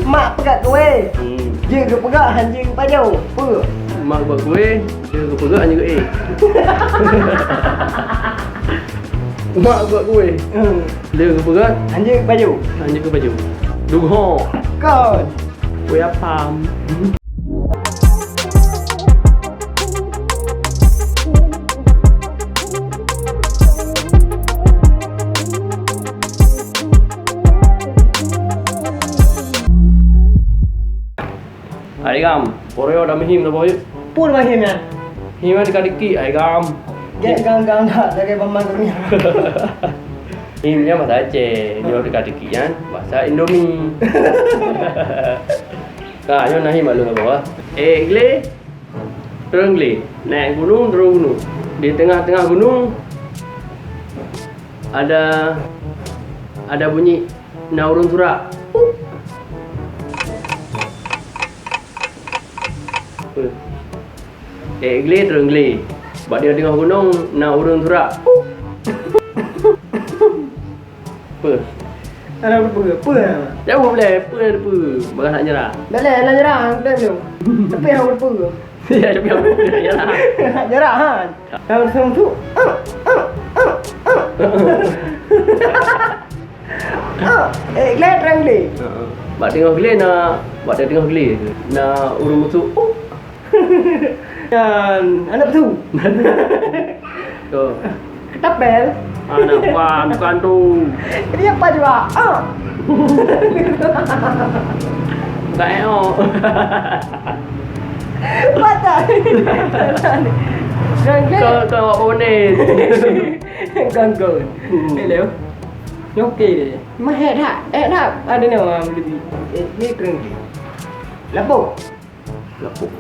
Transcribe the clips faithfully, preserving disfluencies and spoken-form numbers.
Mak peugah keu weh. Hmm. Jeuet geupeugah, han jeuet geupajoh. Peue? Mak peugah keu weh, jeuet geupeugah, han jeuet geuék. Mak peugah keu weh. Hmm. Jeuet geupeugah, han jeuet geupajoh. Han jeuet geupajoh. Duh ho. Kon. Weh apam. Hai gam, poroe dah meuhim saboh yuk. Pun meuhim nyan. Him nyan dikit-dikit, hai gam. Gek gam-gam dah, lagèe bamban dunia. Him nyan bahasa Aceh, nyoe dikit-dikit nyan bahasa Indomie. Ka, nyoe na him maklum apa? Eh, glé. Turun glé. Naik gunung, turun gunung. Di tengah-tengah gunung ada, ada bunyi na ureueng surak. Eh, glé, turun glé. Bak di tengah gunung na ureueng surak. Peue? Hana peue, peue? Jaweueb lé, peue na peue? Bagaih nak nyerah. Dah lé, nak nyerah, dah lé. Tapi hana peue. Ya, tapi hana peue, nak nyerah. Nak nyerah, han? Dah bersama tu. Ah, ah, ah, ah. Ah, eh, glé, terang glé. Heeh. Bak teungoh glé na, bak teungoh glé na ureueng musoh. Oh. Nyan, aneuk peue? Tuh. Ketapel. Aneuk bukan, bukan tu. Jadi apa juga? Ah. Bukan eo. Patah. Kau, kau awak bonen. Ganggu. Hmm. Hello. Ni okey deh. Mah head hak, head hak. Ada nama lebih. Eh, ni keren. Lapor. Lapuk.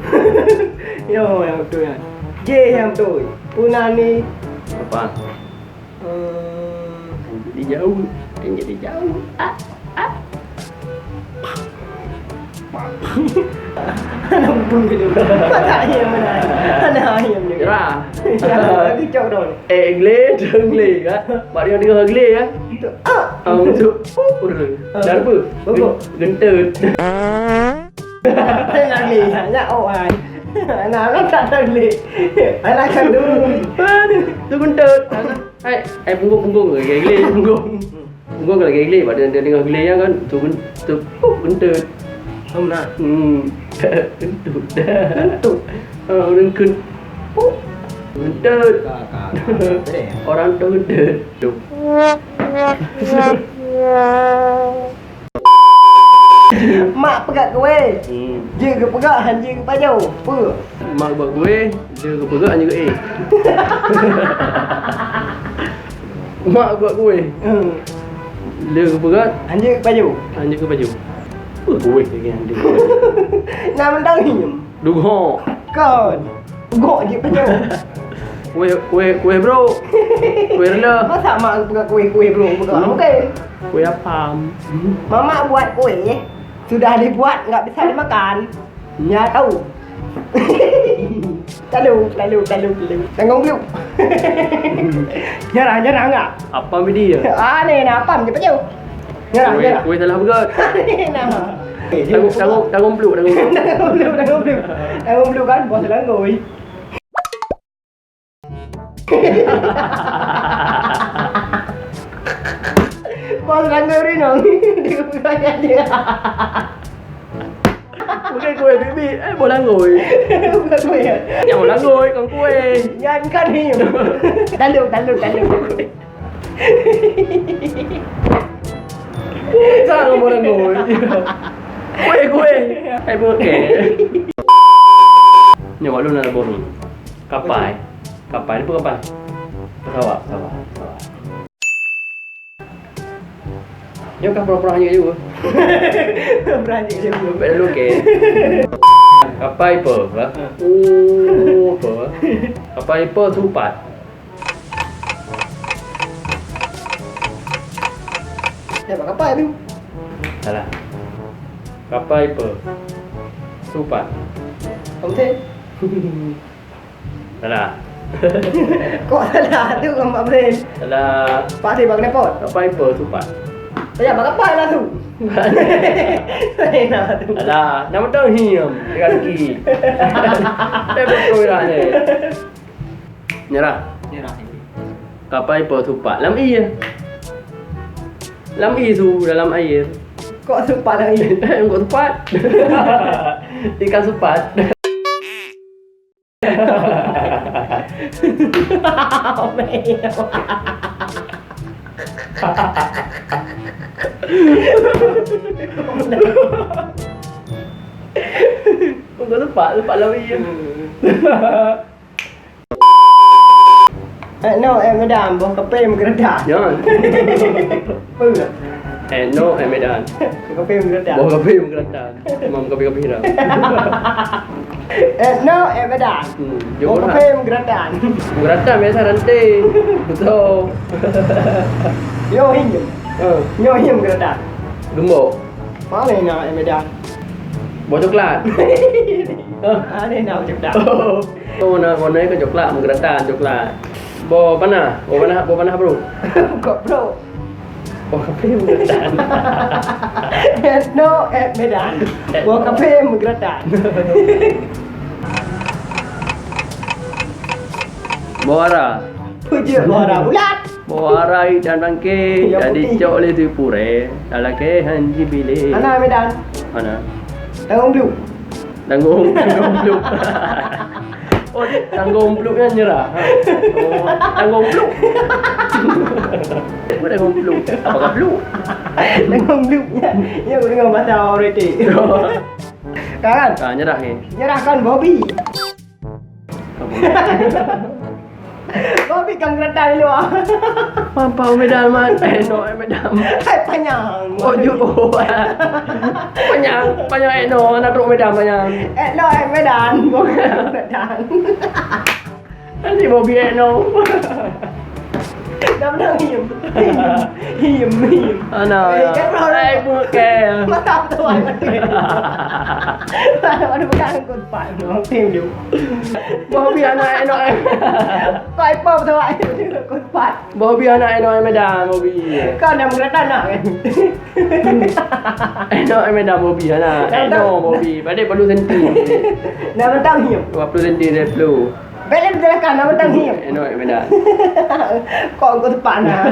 Yo, nyang beutôi nyan. J nyang beutôi. Peue nan ni? Apa? Ehm, jadi jauh. Kan jadi jauh. Ah, ah. Hana peue dulu. Mata ayam mana? Hana ayam juga. Gerah. Ya, lagi cok dong. Eh, glé, dong glé, kan? Mak dia dengar glé, kan? Untuk, ah. Ah, untuk, oh, urus. Ah. Dah apa? Bogok. Gen-, genteut. Hai, nak lé, nak, oh, hai. Anak, anak tak ada lé. Anak kandung. Aduh, tu kentut. Hai, hai, punggung, punggung, lagi geli, punggung. Punggung lagi geli, pada dia dengar geli kan, tu ken-, tu, oh, kentut. Oh, nah. Hmm. Kentut. Kentut. Ah, orang ken-, oh, kentut. Ka, ka, ka. Orang tu kentut. Tu. Mak peugah keu weh. Hmm. Jeuet geupeugah, han jeuet geupajoh. Peue? Mak peugah keu weh, jeuet geupeugah, han jeuet geuék. Mak peugah keu weh. Hmm. Jeuet geupeugah, han jeuet geupajoh. Han jeuet geupajoh. Peue keu weh lagèe han jeuet geupajoh? Nah, mantong hinyum. Duh ho. Kon. Gok jih penyok. Kueh, kueh, kueh bro. Kueh rendah. Masa mak peugah kueh, kueh bro? Bukan. Hmm. Bukan. Kueh apam. Mamak buat kueh, sudah dibuat, nggak bisa dimakan. Hmm. Ya, tahu. Talu, talu, talu, talu. Tanggung jawab. Nyerah, nyerah nggak? Apam dia. Aneh, nah, apam je penyok. Nyerah, kueh, nyerah. Kueh salah peugah. Aneh, nah. Tanggung, tanggung, tanggung peluk, tanggung peluk. Tanggung peluk, tanggung peluk. Tanggung peluk kan, bos langgoi. Bos langgoi rinong. Dia bukan dia. Bukan kueh bibi, eh, bos langgoi. Bukan kueh, ya? Yang bos langgoi, kan kueh. Yang kan ni. Talu, talu, talu. Jangan ngomong dengan gue. Gue, gue. Eh, gue, oke. Ni, awak lôn ada boh ni. Kapai. Kapai ni apa kapai? Pesawat, pesawat, pesawat. Nyoe kan pura-pura hanyut juga. Pura hanyut juga. Baik dulu, oke. Kapai apa? Ha? Oh, apa? Kapai apa? Supat. Eh, bak kapai tu. Salah. Kapai apa? Supat. Kamu cek? Salah. Kok salah tu, Mak Brain? Salah. Pak Sri, bak kena pot. Kapai apa? Supat. Ya, bak kapai lah tu. Laén na tu. Alah, nama tu hiam, tiga kaki. Eh, betul lah ni. Nyerah. Nyerah. Kapai po supat lam ie. Lam ie su dalam air. Kok supat lam ie? Kok supat? Ikan supat. Kok supat, supat lam ie. Eh, no, eh, madam, boh kape meugeuratan. Nyan. Peue? Eh, no, eh, madam. Kape meugeuratan. Boh kape meugeuratan. Mam kape-kape dah. Eh, no, eh, madam. Hmm, boh kape meugeuratan. Meugeuratan biasa ranting. Betul. Yo, hinyum. Eh. Nyo hinyum meugeuratan. Gembok. Mana na, eh, madam? Boh coklat. Hah? Mana na boh coklat? Oh, na, warna ke coklat, meugeuratan coklat. Boh panah, boh panah, boh panah, bro. Kok, bro? Boh kape meugeuratan. Eh, no, eh, madam. Eh. Boh kape meugeuratan. Boh ara. Peue jeuet boh ara bulat? Boh ara itam bangke, jadi cok lé si purée, talakée han jibilé. Hana, madam. Hana. Tanggong bluk. Tanggong, tanggong bluk. Oh, tanggong bluk nyan nyerah. Ha. Oh, tanggong bluk. Apa tanggong bluk? Apakah bluk? Tanggong bluk nyan. Ya, deungon bahasa orang retik. Kan? Ah, nyerah, eh. Nyerah kan, Bobby. Bobby kan geuratan di luwa. Pam, pam, madam, man. Eh, no, eh, madam. Hai, panyang. Oh, ju-, oh. Panyang, panyang, eh, no. Na trok madam, panyang. Eh, no, eh, madam. Bukan geuratan. Nanti Bobby, eh, no. Dah menang, hium. Hium, hium. Ana, eh, ya. Kan, eh, bukan. Mata tu, ai, mati. Aduh, aduh, bukan angkut. Pat nong tim ju. Bobby anak enok eh. Pat pop tu ai. Kut pat. Bobby anak enok eh madam, Bobby. Kau nak mengata nak kan? Enok eh madam Bobby anak. Enok Bobby. Padahal puluh senti. Nak mentang hiu. Dua puluh senti dari puluh. Bela betul kan nak mentang hiu. Enok eh madam. Kau kau tepat nak.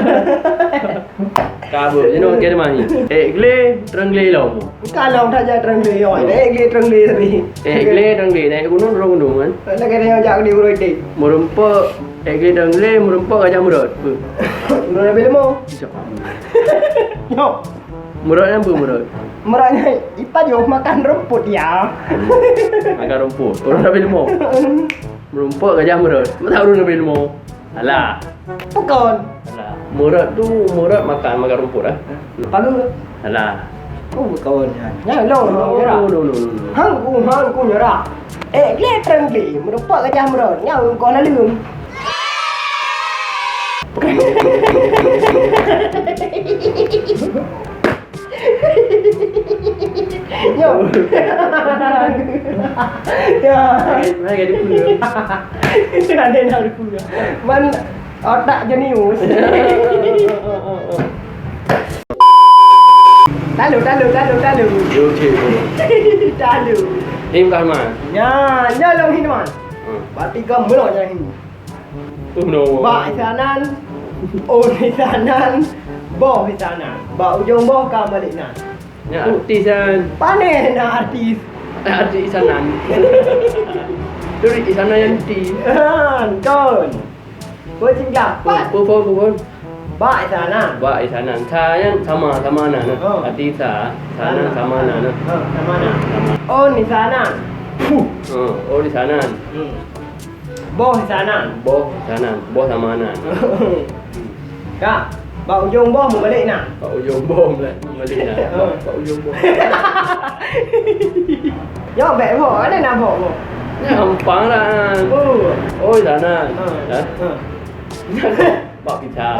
Kabut, you know, kena mani. Eh, glé, terang glé lom. Bukan lom saja terang glé, yo. Eh, glé terang glé tadi. Eh, glé terang glé, naik gunung, turun gunung kan. Nak kena yang jak di urut dek. Meureumpok, eh, glé terang glé, meureumpok Gajah Meureut. Apa? Meureut Nabi Leumo. Insya Allah. Yo. Meureut yang apa meureut? Meureut yang ipa jauh makan rumput ya. Makan rumput. Urut Nabi Leumo. Meureumpok Gajah Meureut. Masa urut Nabi Leumo. Alah. Bukan. Alah. Meureut tu, meureut makan, makan rumput, eh. Pagu. Alah. Oh, bukan. Nyan lo, no, no, no, no, no. Hang ku, hang ku nyerah. Eh, glé terang glé, meureumpok Gajah Meureut. Nyan kau lalu. Yo. Ya. Mana ada pun. Itu ada nak ada pun. Man otak jenius. Talu, talu, talu, talu. Yo, cik. Talu. Tim Kahman. Ya, nyolong hinuan. Hmm. Berarti kau melok jalan ini. Oh, no. Bak isanan, oh isanan, boh isanan. Bak ujong boh ka balik nan. Ya, artis kan. Pane na artis. Eh, artis isanan. Turi isanan yang ti. Ah, kon. Kucing dapat. Pun, pun, pun, pun. Bak isanan. Bak isanan. Sa yang sama, sama nan. Oh. Artis sa, sana sama nan. Oh, sama nan. On isanan. Puh. Oh, on isanan. Hmm. Boh sanan. Boh sanan. Boh sama nan. Ka. Bak ujong boh meubalek na. Bak ujong boh meubalek na. Bak, bak ujong boh. Yo, bek boh. Ada na boh, boh. Ni gampang lah. Oh. Oh, sanan. Ha. Ha? Ha. Bak pisang.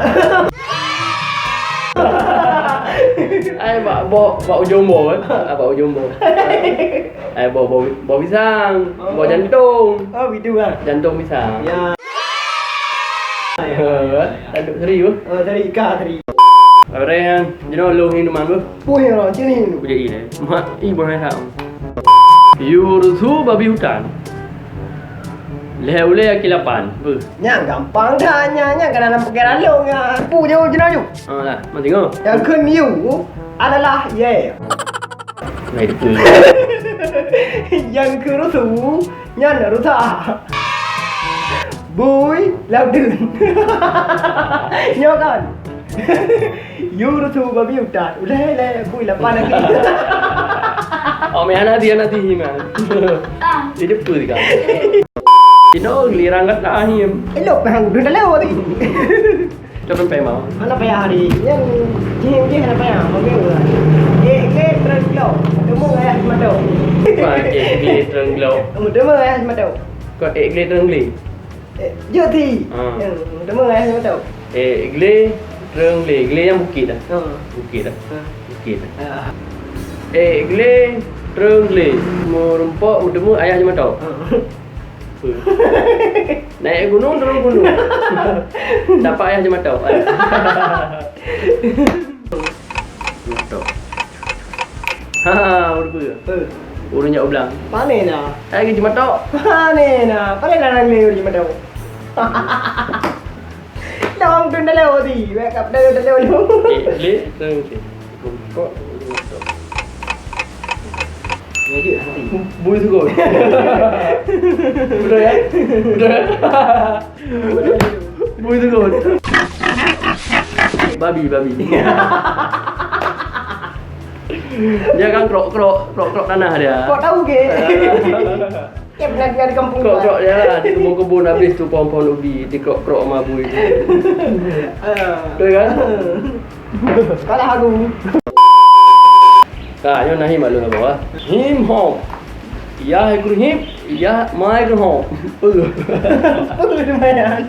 Ai, bak, bak, bak ujong boh, eh. Ah, bak ujong boh. Ai, boh, boh, boh pisang. Oh. Boh jantung. Oh, gitu lah. Jantung pisang. Ya. Eh, tak ada serius. Oh, serius kah, serius. Abang Rehan, jinoe lôn hinuman beuh. Puih nyoe, cini. Kujak i lé. Mak, i boh hai hak. Yue rusu babi hutan. Lhèe ulèe aki lapan. Beuh. Nyan gampang that, nyan, nyan kana lam pikiran lôn nyan. Pu jauh jinoe ju. Ah, lah, mantong. Nyang keu yue adalah ye. Baik, betul. Nyang keu rusu, nyan rusa. Bui, laut dun. Nyoe kan. Yue rusu babi hutan. Ulèe, lé, bui lapan lagi. Oh, meh, hana di, hana di, man. Di depan kan. Inoe giliran kat Nahim. Elok, bang, dun dah lewat tadi. Coba payah mau. Hana payah hari. Nyang jih, jih hana payah. Oke, udah. Gek, gek, terus lo. Temu ayah Simato. Wah, gek, gek, terus lo. Temu ayah Simato. Kau gek, gek, terus lo. Eh, jeuet ti. Ha. Ya, temu ayah Simato. Eh, glé, treung glé. Glé nyang bukit dah. Ha. Bukit dah. Ha. Bukit dah. Ha. Eh, glé, treung glé. Meurumpok, meuteumeung ayah Simato. Ha. Naik gunung, turun gunung. Dapat ayah Simato. Simato. Ha, ureueng peue? Ureueng jak u blang. Pane na? Hai, keu Simato. Pane na? Pane na nang lé ureueng Simato? Dong tu dalam odi, wek kap dalam dalam. Eh, lé, terus. Kok Simato. Ya je, nanti. Bui sugot. Betul ya? Betul ya? Bui sugot. Babi, babi. Dia kan krok-krok, krok-krok tanah dia. Kok tahu ke? Dia pernah tinggal di kampung. Krok-krok dia lah, di kebun-kebun habis tu pohon-pohon ubi, dikrok-krok sama bui tu. Ah. Betul kan? Kalah aku. Ka, nyoe na him alun abah. Him hom. Yah kruhim, yah mai kruhom. Peue? Peue lumayan.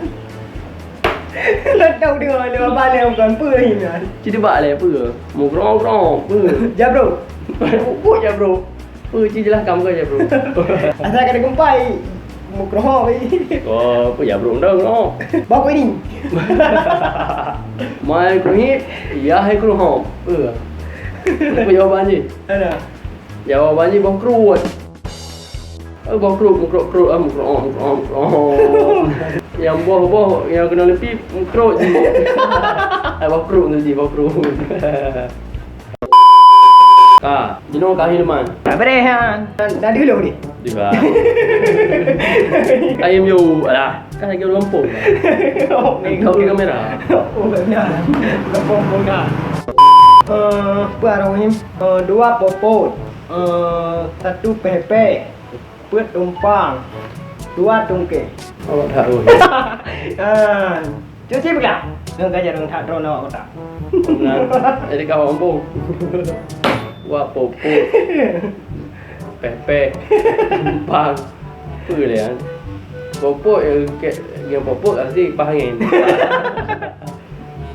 Nak tahu dengar lewat balai bukan peue him kan? Cit bak lé peue? Mu kruhom kruhom. Peue? Jabro. Pupuk jabro. Peue ci jeulaih kam keu jabro. Asai ka geumpai. Mukroh weh. Oh, peue jabro dah kruhom. Bah kuning. Mai kruhim, yah kruhom. Peue? Peue jawaban jih? Ada. Jawaban jih boh kruet. Eh, boh kruet, mukrok-krok, ah, mukrok, mukrok, mukrok. Nyang boh-boh, nyang keunoe leupie, mukrok jih. Eh, boh kruet tu jih, boh kruet. Ka, jinoe ka hiluman. Tak bereh, ha. Dah dulu ni. Dua. Ayam yo, alah. Kan lagi lampu. Oh, kau ke kamera. Oh, benar. Lampu pun dah. Eh, apa arah ni? Eh, dua popot. Eh, satu pepe. Peuet tumpang, dua tungkée. Awak that, oi. Ah, cuci peugah. Ngon gajar ngon that droe awak kota. Nah, jadi kau ombong. Wah, popot. Peh-peh. Tumpang. Apa dia? Popot yang ke, yang popot kasi kipas angin.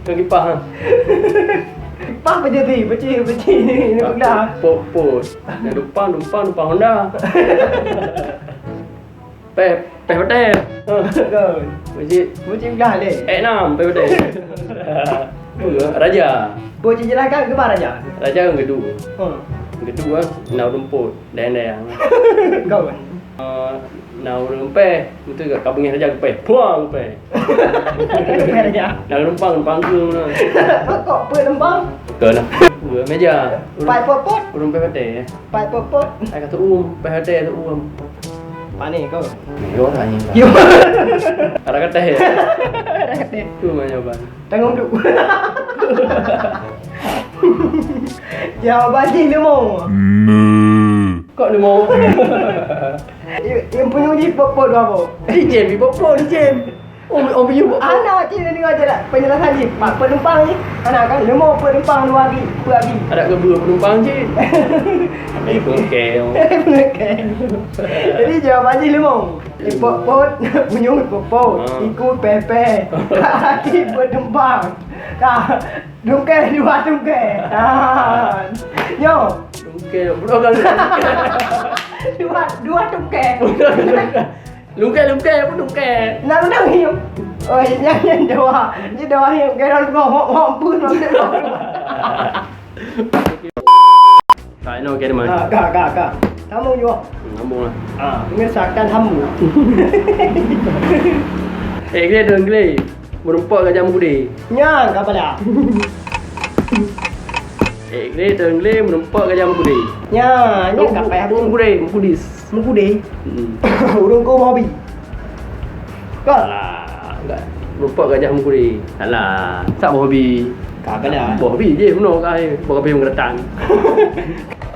Keu kipas, ha? Kipas apa jadi? Beci, beci ni, ni pula. Pok, pok. Nak dumpang, dumpang, dumpang Honda. Peh, peh hotel. Ha. Kau. Beci. Beci belah leh. Eh, enam, peh hotel. Raja. Beci jelaskan ke raja? Raja kan gedu. Ha. Gedu kan, nak rumput. Dayang-dayang. Kau kan? Eh, na ureueng peh, beutôi ka beungéh raja geupeh. Puang geupeh. Geupeh raja. Na ureueng pang, pangkeung na. Kok peuet leumpang? Keu na. Dua meja. Pai pot-pot. Ureueng peh batèe. Pai pot-pot. Ai ka tuum, peh batèe tuum. Pane kau. Yo, tanya. Yo. Ada kata ya? Ada kata. Tu mah jawaban. Tanggong duk. Jawaban jih leumo. Kok leumo? Yang punya jih pok-pok dua pok. Di jem, di pok-pok, di jem. Oh, oh, punya pok-pok. Ana cik nak dengar je lah penjelasan jih. Mak penumpang jih. Ana kan leumo penumpang dua lagi, dua lagi. Ada ke dua penumpang jih? Ada pengekeng. Pengekeng. Jadi jawaban jih leumo. Ipot-pot, punyueng ipot-pot, ha. Iku peh-peh, kaki bertembang. Ka, tungkèe dua tungkèe. Ha. Nyo. Tungkèe, bro, kan. Dua, dua tungkèe. Lungkée, lungkée, apa lungkée? Nang, nang hiup. Oh, nyan, nyan dawa. Nyan dawa hiup. Kira lu hok, hok, pun, hok, pun. Ka, inoe, ka, inoe. Ah, ka, ka, ka. Tamu juga. Hmm, sambung lah. Ah, pemirsa akan tamu. Eh, glé dong, glé. Meurumpok gajah meukeudé. Nyan, ka pala. Eh, glé dong, glé. Meurumpok gajah meukeudé. Nyan, nyan ka payah. Meukeudé, meukeudé. Meukeudé. Hmm. Ureueng ku boh bi. Ka. Alah, enggak. Meurumpok gajah meukeudé. Alah, tak boh bi. Ka, ka dah. Boh bi je, bunoe ka, eh. Boh bi meugeuratan.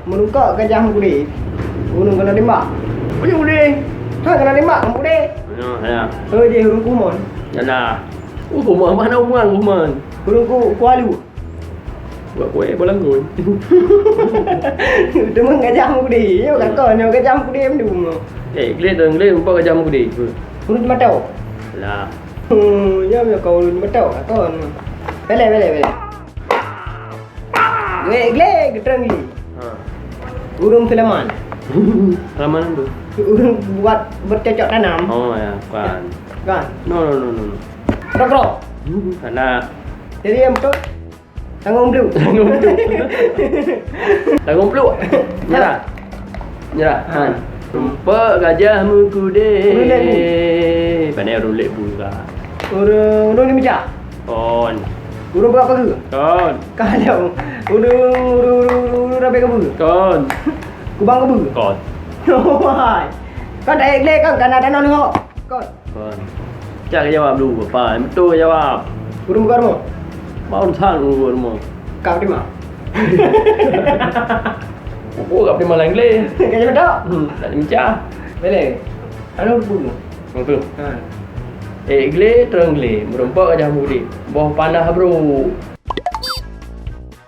Meurumpok gajah meukeudé. Ureueng keuneuk tembak. Meukeudé. Ha, keuneuk tembak, meukeudé. Ya, ya. Oh, je ureueng kumon. Yalah. Oh, kumon mana ureueng kumon? Ureueng ku, kualu. Buat kueh boh langgon. Teuma gajah meukeudé. Yo, kakon, yo, gajah meukeudé mendung. Eh, glé dong, glé, meurumpok gajah meukeudé. Ureueng teumatok. Lah. Hmm, ya, ya, kau ureueng teumatok, kakon. Belek, belek, belek. Glé, glé, geutrön glé. Ha. Ureueng Sulaiman. Sulaiman tu? Ureueng buat bercocok tanam. Oh, ya, bukan. Bukan? No, no, no, no, no. Rokok. Anak. Jadi yang betul? Tanggong Blue. Tanggong Blue. Tanggong Blue. Nyerah. Nyerah. Ha. Rumpok gajah meukeudé. Ureueng lé bu. Pandai ureueng lé bu ka. Ureueng, ureueng di meja. Kon. Ureueng bak pageue. Kon. Kalau ureueng, ureueng, ureueng, ureueng rabe keubeu. Kon. Kubang keubeu. Kon. Wahai. Kan tak glé kan, kan ada non ho. Kon. Kon. Cak ka jawab dulu, apa? Betul ka jawab. Ureueng buka rumoh. Baru san ureueng buka rumoh. Kak Prima. Oh, Kak Prima lain glé. Kak Prima tak? Hmm, tak mecah. Boleh. Anu buku. Betul. Ha. Eh, glé, terang glé. Meurumpok gajah meukeudé. Boh panah, bro.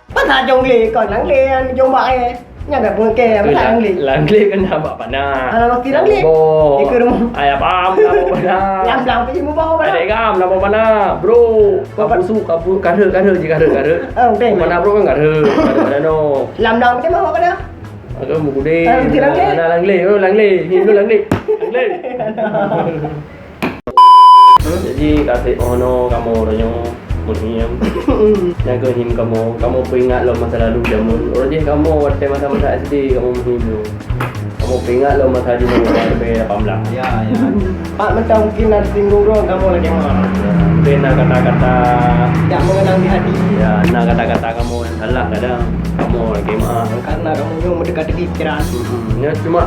Pasal jong glé kon, lang glé nyang jong bak, eh. Nyang dak peungeuke, pasal lang glé. Lang glé kan bak panah. Alah, mesti lang glé. Boh. Ikut rumah. Ayah paham lah bak panah. Lam blang pi muboh panah. Adek gam lah bak panah. Bro, kapusu, kapu, kareu, kareu je, kareu, kareu. Oh, betul. Panah bro kan kareu. Kareu panah no. Lam blang pi muboh panah. Aduh, meukeudé. Ah, mesti lang glé. Nah, lang glé. Oh, lang glé. Ni dulu lang glé. Lang glé. Jadi, ka sép meunoe kamoe uroe nyoe meuhim. Nyang keuhim kamoe, kamoe peuingat lom masa lalu jameun. Uroe jih kamoe watèe masa-masa S D kamoe meuhim nyoe. Kamoe peuingat lom masa jinoe leubeh lapan belas. Ya, ya. Pat mantong mungkin na teusinggung droe kamoe lagèe meuah. Mungkin na kata-kata. Tak mengenang di hati. Ya, na kata-kata kamoe nyang salah kadang. Kamoe lagèe meuah. Karena kamoe nyoe meuteuka-teuki pikiran. Hmm, nyoe cuma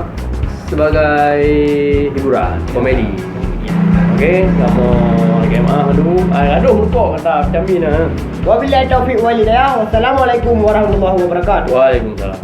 sebagai hiburan, komedi. Oke, kamoe lagèe meuah dulu. Ah, aduh, lupa kata vitamin ah. Wabillahi taufiq wal hidayah. Wassalamualaikum warahmatullahi wabarakatuh. Waalaikumsalam.